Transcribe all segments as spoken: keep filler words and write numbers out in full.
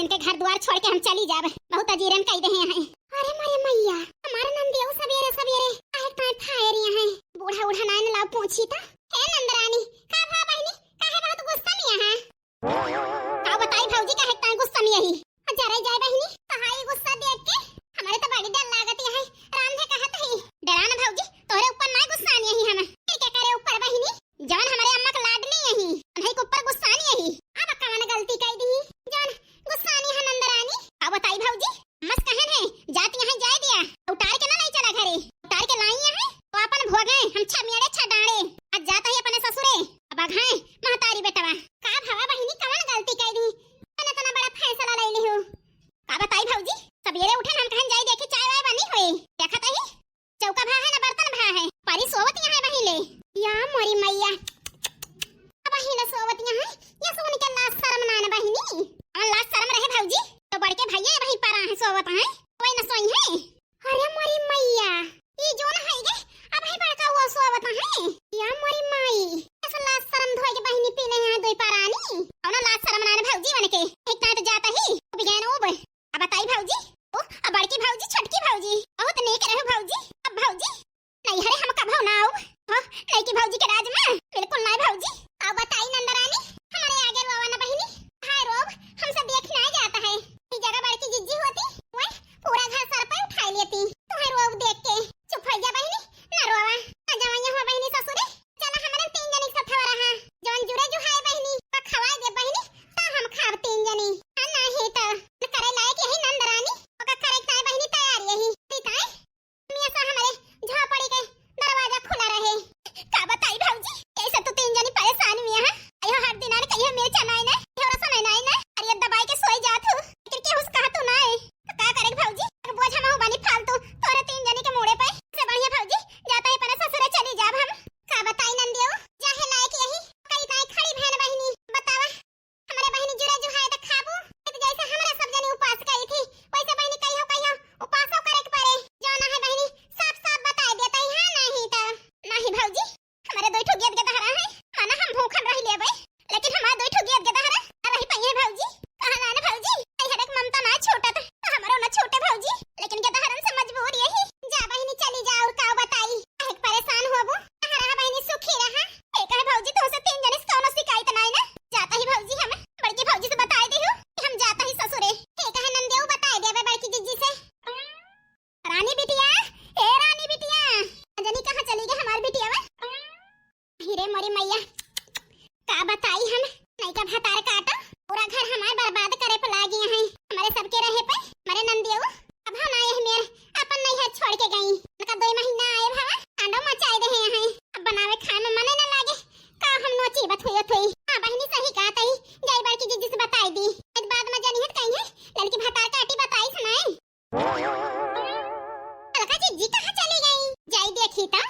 इनके घर द्वार छोड़ के हम चली जाब। बहुत अजीरन कई देहे हैं। अरे मोरे मैया, हमार नंदियो सबेरे सबेरे काहे ताए फायरिया हैं। बूढ़ा उढ़ा नाइन लाओ पूछी ता। हे नंदरानी, का भा बहिनी, काहे बहुत गुस्सा में यहाँ? का बताई भौजी, काहे ताए गुस्सा में यही? जरे जाए बहिनी, तहाई गुस्सा देख के हमारे तो बड़ी डर लागत है। राम धे कहत ही, डरा न भौजी, तोरे ऊपर ना गुस्सा नहीं यही हम। फिर के करे ऊपर बहिनी? जवन हमारे अम्मा के लाडली यही, उन्हीं के ऊपर गुस्सा नहीं यही। अब कवन गलती कई दी, जवन गुस्सा नहीं है नंदरानी? का बताई भौजी, मस कहन है, जात यहाँ जाए दिया, उतार के ना लाई चला घरे, उतार के लाई यहाँ, तो अपन भोगे, हम छा मेरे छा डांड़े, आज जात ही अपने ससुरे, अब अघाए, महतारी बेटवा। का भवा बहिनी, कवन गलती कई दी, मैंने इतना बड़ा फैसला ले ली हूँ। का बताई भौजी, सबेरे उठे हम कहन जाई देखी चाय वाय बनी होई, देखत ही चौका भा है ना बर्तन भा है, परी सोवत यहाँ है वहीं ले। या मोरी मैया, अब वहीं ले सोवत यहाँ है, या सुन के लाज शर्म ना न बहिनी। अमन लाज शर्म रहे भौजी, तो बड़के भैया वहीं पर आहे सोवत है, वही न सोई है। अरे मोरी मैया, ई जोन है गे, अब ही बड़का हुआ सोवत है। या मोरी माई, ऐसा लाज शर्म धोए के बहिनी पीले यहाँ दोई परानी। अउना लाज शर्म ना न भौजी वनके, एक ना तो जाता ही, बिगैन उब। अब बताई भौजी, ओ, अब बड़की भौजी, छोटकी भौजी, बहुत नेक रहो भौजी। अब भौजी, नहीं हरे हम कभो ना आऊ, हो, नहीं की भौजी के राज में, बिल्कुल ना भौजी। अब बताई नंदरानी, हमारे आगे रोवा ना बहिनी, हाय रोब, हमसे देख ना जाता है। ई जगह बड़की जिज्जी होती, वह पूरा घर सर पे उठा लेती। तुम्हें रोब देख के, चुप हो जा बहिनी, ना रोवा, ना जावा यहाँ बहिनी ससुरे। चला हमरे तीन जनी के साथ रहा। जौन जुरे जुहाए बहिनी, ओका खवाए दे बहिनी, त हम खाब तीन जनी। आ नाही त, न करे लायक यही नंदरानी, ओका करे ताए बहिनी तैयार यही। ती ताए, हमेशा हमरे झोपड़ी के दरवाजा खुला रहे। का बताई भौजी, ऐसे तो तीन जनी परेशान हुई हैं। अयो हर दिन आने कहियो मिर्चा नाई ना, यो रसम नाई ना, अरे दबाई के सोई जात हूँ, लेकिन केहू से कहत हूँ नाई। तो का करे भौजी, एक बोझ हम बानी फालतू, तोरे तीन जनी के मूड़े पे। से बढ़िया भौजी, जाता ही अपने ससुरे चली जाब हम। का बताई नंदियो, जाहे लायक यही, कई ताई खड़ी बहन बहिनी, बतावा, हमरे बहिनी जुरे जुहाए त खाबू, नहीं तो जैसे हमरा सब जनी उपास करी थी, वैसे बहिनी कहियो कहियो उपासो करे के पड़े। जौन आहे बहिनी, साफ साफ बताए देता ही, हाँ नहीं त। नहीं भौजी, हमरे दुई ठो गेद के दहरा है, माना हम भूखन रह लेबे, लेकिन हमार दुई ठो गेद के दहरा रही पइहे भौजी। कहा ना न भौजी, ऐ हरक ममता ना छूटत, हमरो ना छूटे भौजी, लेकिन के दहरन से मजबूर यही। जा बहिनी चली जा, और का बताई, काहे के परेशान होबू, कहाँ रहा बहिनी सुखी रहा। एक है भौजी, तुमसे तीन जने से कौनो शिकायत नाई ना। जाता ही भौजी हम बड़की भौजी से बताए देहु कि हम जाता ही ससुरे। एक है नंदेऊ बताए देबे बड़की जिज्जी से। रानी बिटिया, ए रानी बिटिया, जनी कहाँ चली गई हमार बिटिया बा? अरे मोरी मैया, का बताई हम, नैका भतार काटो, पूरा घर हमार बर्बाद करे पे लागी हैं। हमारे सबके रहे पे, हमारे नंदियो, अब हम आए हैं मेर, अपन नैहर छोड़ के गई। उनका दो महीना आए भवा, कांडो मचाए दे हैं। अब बनावे खाए में मने न लागे, का हम नोची बत हुई थोई। हाँ बहिनी सही कहा तई, जाई बड़की जिज्जी से बताई दी। एक बाद में जनी हट कहीं है, लड़की भतार काटी बताई सुनाई। अलका जिज्जी कहाँ चली गई? जाई देखी त।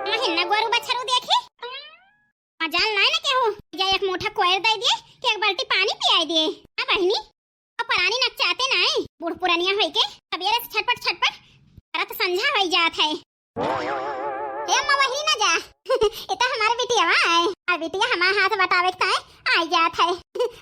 महीना गोरू बछरू देखी। मजाल नाय न केहू। जाई एक मुठा कोयर दे दिए कि एक बाल्टी पानी पियाई दिए। हाँ बहिनी, अब परानी नचाते नाय। बूढ़ पुरनिया होई के सबेरे से छटपट छटपट करत संझा होई जात है। ए अम्मा, वही ना जा। ये तो हमार बिटिया है। और बिटिया हमार हाथ बटावे के ताए आई जात है।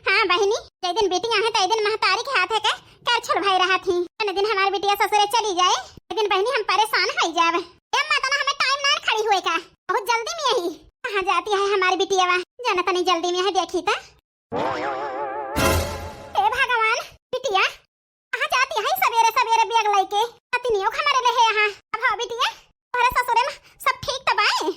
हाँ बहिनी, जे दिन बिटिया है, ते दिन महतारी के हाथ है के करछुल भई रहा थी। तने दिन हमार बिटिया ससुरे चली जाए, ते दिन बहिनी हम परेशान होई जावे। ए अम्मा, तना हमें टाइम ना खड़ी हुए का, बहुत जल्दी में यही। कहाँ जाती है हमारी बिटिया वा? जाना तनी जल्दी में है, देखी ता। हे भगवान, बिटिया, कहाँ जाती है सबेरे सबेरे बैग लेके? पत्नियों का मरे रहे यहाँ। अब हाँ बिटिया, तोहरे ससुरे में सब ठीक त बाए?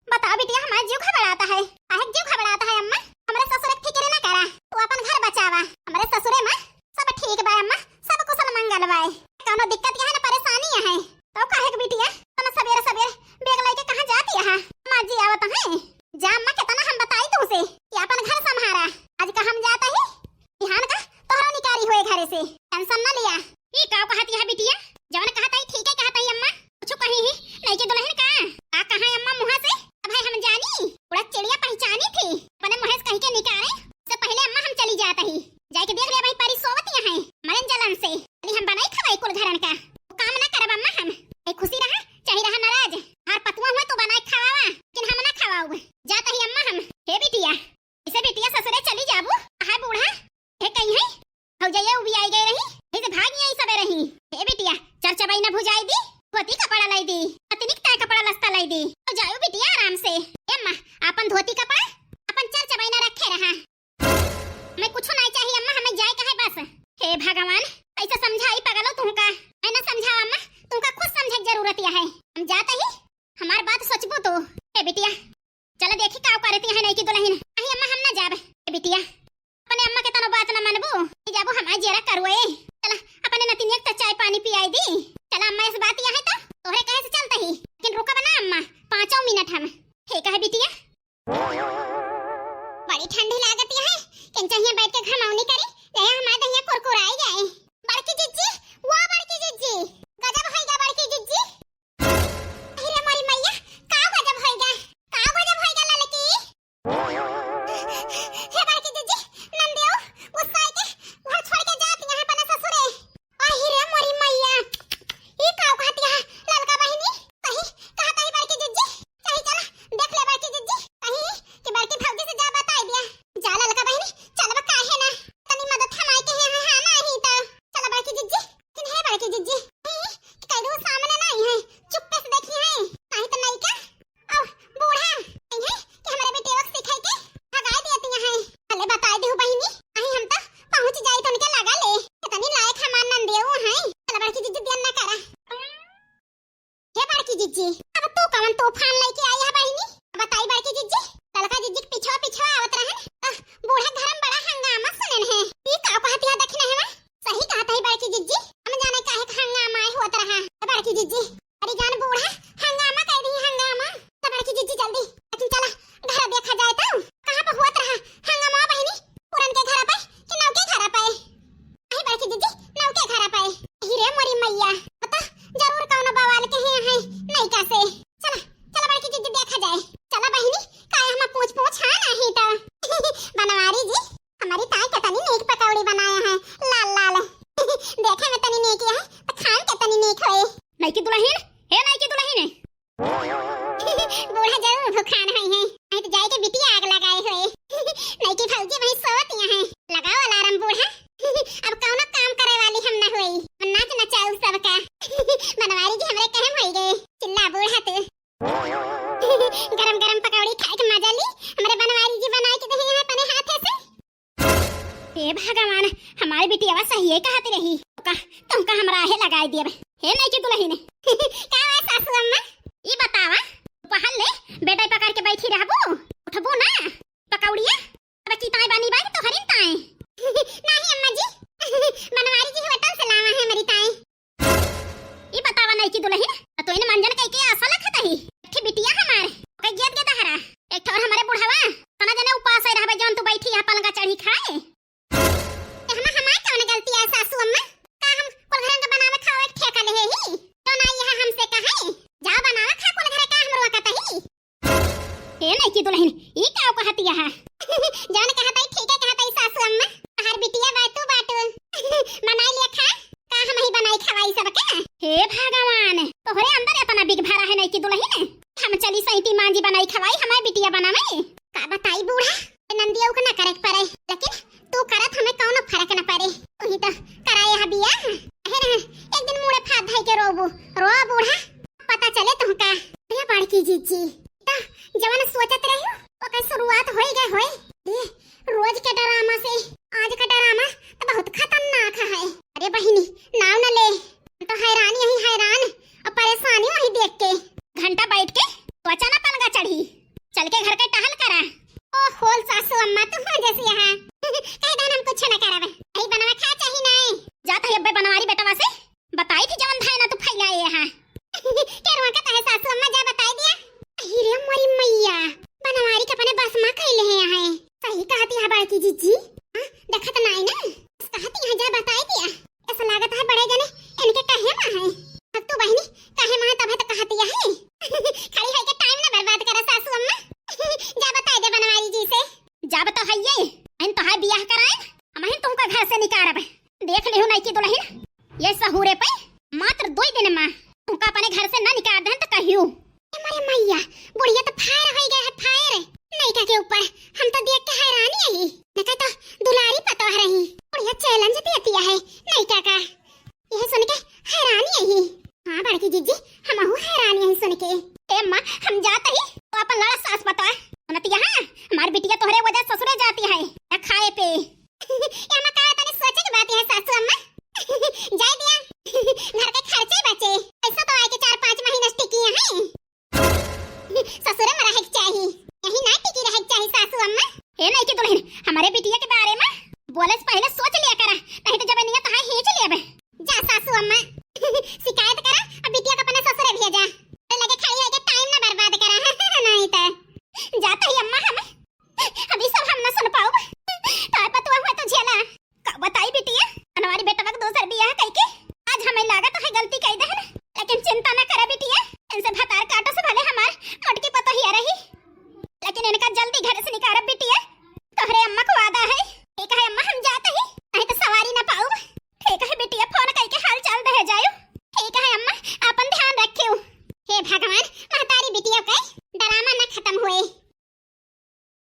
बताओ बिटिया, हमारा जीव घबराता है। काहे के जीव घबराता है अम्मा? हमारे ससुरे के फिक्र ना करा, तू अपन घर बचावा। हमारे ससुरे में सब ठीक बाए अम्मा, सब कुशल मंगल बाए, कौनो दिक्कत यहाँ ना परेशानी है। तो काहे के बिटिया, तना सबेरे सबेरे बैग लेके कहाँ जाती है? माँ जी आवत है। जा अम्मा, कितना हम बताई तुमसे कि अपन घर संभारा। आज का हम जाता ही, बिहान का तोहरो निकारी हुए घरे से। टेंशन ना लिया। ई का कहत यह बिटिया? जवन कहत ही ठीक है कहत ही अम्मा। कुछ कही ही नहीं के दुल्हन का? का कहा अम्मा मुँह से? अब है हम जानी, उड़ा चिड़िया पहचानी थी। अपने मुँह से कही के निकाले से पहले अम्मा हम चली जाता ही। जाके देख ले भाई परी सोवत यहाँ है, मरन जलन से। अली हम बनाई खवाई कुल घरन का। काम ना करब अम्मा हम। ए खुशी रहा, चाहे रहा नाराज। हर पतुआ हुआ तू बनाई खवावा, लेकिन हम ना खवाऊ। जाता ही अम्मा हम। हे बिटिया, इसे बिटिया ससुरे चली जाबू, चला देखी का करती है नई की दुलहिन। अही अम्मा, हम ना जाब। ए बिटिया, अपने अम्मा के तनो बात ना मनबू। ई जाबू हमार जियरा करुए। चला, अपने नतिनिया के तो चाय पानी पियाई दी। चला अम्मा, ऐसे बात यह है तो तोहरे कहे से चलता ही। लेकिन रुकब ना अम्मा, पाँचों मिनट हम। हे कहे बिटिया, बड़ी ठंडी लागत है, केंचा हियां बैठ के घमौनी करी, जहिया हमार दहिया कुरकुराई जाए। बड़की जिज्जी, वा बड़की जिज्जी, गजब होइगा बड़की जिज्जी। अरे मोरी मैया, का गजब होइगा, का गजब होइगा ललकी? हे बड़की जिज्जी, नंदियो गुस्सा के घर छोड़ के जाती है अपने ससुरे। अरे मोरी मैया, ई का कहती है ललका बहिनी? सही कहत ही बड़की जिज्जी। सही चला, देख ले बड़की जिज्जी, कहीं कि बड़की भौजी से जा बताई दिया। जा ललका बहिनी, चलबा काहे ना? तनी मदद हमारे के है, हाँ ना ही तो। चला बड़की जिज्जी, लेकिन हे बड़की जिज्जी, कहीं कि कह दो सामने ना आई है, चुप्पे से देखी है, नहीं तो नहीं का। औ बूढ़ा, कहीं है कि हमारे बेटे वक्त सिखाई के भगाई दिया है। भले बताई देहु बहिनी, अही हम तो पहुँच जाई तो उनके लगा ले। कितनी लायक हमार नंदियो है। चला बड़की जिज्जी दिया ना करा। हे बड़की जिज्जी, अब तू कवन तूफान लेके आई है बहिनी? बताई बड़की जिज्जी, ललका जिज्जी के पीछवा पीछवा आवत रहन, त बूढ़ा घर में बड़ा हंगामा सुनन है। ई का कहती है दखिनहवा? सही कहत है बड़की जिज्जी, हम जाने काहे के हंगामा आए होत रहा। बड़की जिज्जी, अरे जान बूढ़ा हंगामा कह दी हंगामा। त बड़की जिज्जी जल्दी, लेकिन चला घर देखा जाए तो कहाँ पे होत रहा हंगामा बहिनी? पुरन के घर पे कि नव के घर पे? अही बड़की जिज्जी, नव के घर पे। अही रे मोरी मैया, बता, जरूर कौनो बवाल के हैं, हैं नैका से। चला, चला बड़की जिज्जी, देखा जाए। चला बहिनी, काहे हम पूछ पूछ, हाँ नहीं तो। बनवारी जी, हमारी ताई कितनी नेक पकौड़ी बनाए हैं, लाल लाल। देखे में तनी नेक है, तो खान के तनी नेक होए। नई की दुलहिन, हे नई की दुलहिन, बूढ़ा जरूर भुखान होई हैं, नहीं तो जाए के बिटिया आग लगाए होए। नई की भौजी वहीं सोवत यहाँ है, लगाओ अलार्म बूढ़ा। अब कौनो काम करे वाली हम ना होई, हम नाच नचाऊ सबका। बनवारी जी हमरे कहम होई गए, चिल्ला बूढ़ा तू। गरम गरम पकौड़ी खाए के मजा ली, हमरे बनवारी जी बनाए के दही हैं अपने हाथे से। हे भगवान, हमार बिटियावा सहिए कहत रही। का, तुमका हमरा आहे लगाई दियब। हे नई की दुलहिन। का हुआ सासू अम्मा? ई बतावा, पहल ले बेटा पकड़ के बैठी रहबू, उठबू ना? पकौड़िया, अब की ताई बनी बाई तोहरी ताई। नहीं अम्मा जी, बनवारी जी होटल से लावा है मेरी ताई। ई बतावा नई की दुलहिन, तो तोइन मंजन कई के आशा लखत ही। एक ठे बिटिया हमार, ओके गेद के दहरा। एक ठोर हमारे बुढ़वा, तना जने उपास ही रहबे जौन तू बैठी यहाँ पलंगा चढ़ी खाए। ते हमा, हमार कौन गलती है सासू अम्मा? का हम कुल घरन के बनावे खावे के ठेका लेहे ही? तो ना यहाँ हमसे कहे, जाओ बनावा खा कुल घरे का हम रोकत ही। हे नई की दुलहिन, ई का कहत यहा? जौन कहत है, ठीक है कहत है सासू अम्मा। तहार बिटिया बाटू बाटू। बनाई लिया खा, का हम ही बनाई खवाई सबके? हे भगवान, तोहरे अंदर इतना बिग भरा है नई की दुलहिन। हम चली सैती मांजी बनाई खवाई, हमारे बिटिया बनावे। का बताई बूढ़ा, नंदिया उकना करे के पड़े, लेकिन तू करत हमें कौनो फर्क न पड़े। तू ही तो कराए हा बियाह। अहे रह, एक दिन मुड़े फात धई के रोबू, रो बूढ़ा, पता चले तुहका। अरे बड़की जिज्जी, त जवन सोचत रही, ओकर शुरुआत होई गए होए। दे, रोज के ड्रामा से आज का ड्रामा तो बहुत खतरनाक है। अरे बहिनी, नाव न ले, हम तो हैरान यही हैरान, और परेशानी वही देख के। घंटा बैठ के सोचा ना पलंगा चढ़ी, चल के घर के टहल करा। ओ होल सासू अम्मा, तू हो जैसी यहाँ। कह देन हम कुछ न करब, यही बनवा खा चाही नहीं। जात है अब्बे बनवारी बेटवा से, बताई थी जवन धाय ना तू फैलाए यहाँ। के रोकत है सासू अम्मा, जा बताई दिया। अही रे मोरी मैया, बनवारी के अपने बस मा कैले है यहाँ। सही कहती है बड़की जिज्जी, हाँ, देखत नाई ना, बस कहती है जा बताई दिया। ऐसा लागत है बड़े जने इनके कहे मा है। अब तू बहिनी कहे मा है तब है तो कहती है। खड़ी होके टाइम ना बर्बाद करा सासू अम्मा। जा बताई दे बनवारी जी से। जा बता है ये, हम तो है बियाह कराए, हम ही तुमका घर से निकारब। देख लिहु नई की दुलहिन, ये सहूरे पे मात्र दो ही दिन मा तुमका अपने घर से ना निकार देन तो कहियो। ए मोरे मैया, बुढ़िया तो फायर होई गए है, फायर। नैका के ऊपर